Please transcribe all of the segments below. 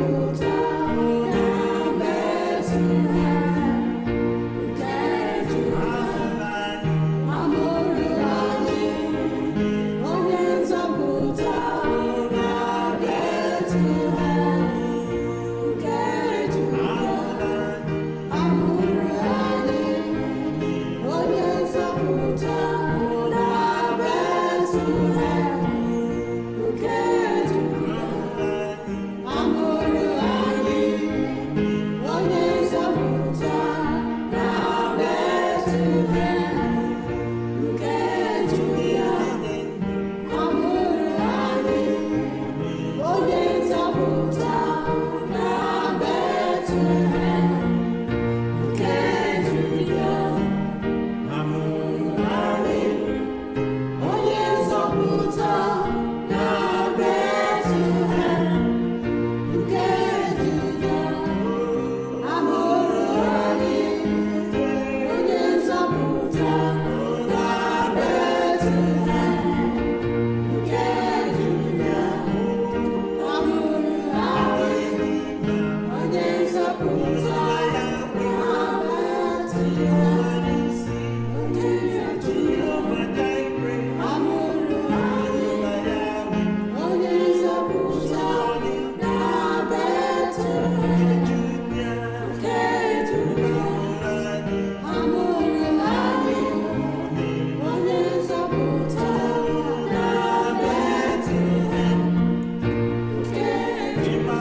nzọpụta na Betlehem nke Juda. Amụrụ anyị onye nzọpụta na Betlehem nke Juda. Amụrụ anyị onye nzọpụta na Betlehem nke Juda. Amụrụ anyị onye nzọpụta na Betlehem nke Juda. Amụrụ anyị onye nzọpụta na Betlehem nke Juda. Amụrụ anyị onye nzọpụta na Betlehem nke Juda. Amụrụ anyị onye nzọpụta na Betlehem nke Juda. Amụrụ anyị onye nzọpụta na Betlehem nke Juda. Amụrụ anyị onye nzọpụta na Betlehem nke Juda. Amụrụ anyị onye nzọpụta na Betlehem nke Juda.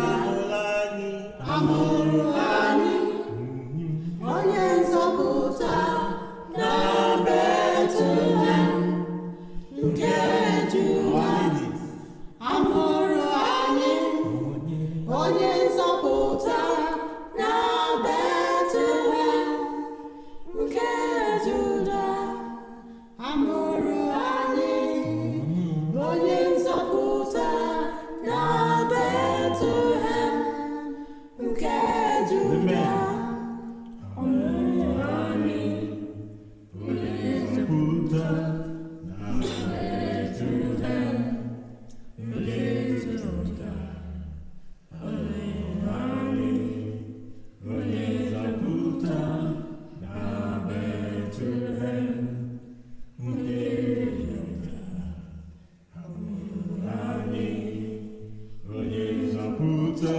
Amụrụ anyị onye nzọpụta na Betlehem nke Juda. Amụrụ anyị onye nzọpụta na Betlehem nke Juda. Amụrụ anyị onye nzọpụta na Betlehem nke Juda. Amụrụ anyị onye nzọpụta na Betlehem nke Juda. Amụrụ anyị onye nzọpụta na Betlehem nke Juda. Amụrụ anyị onye nzọpụta.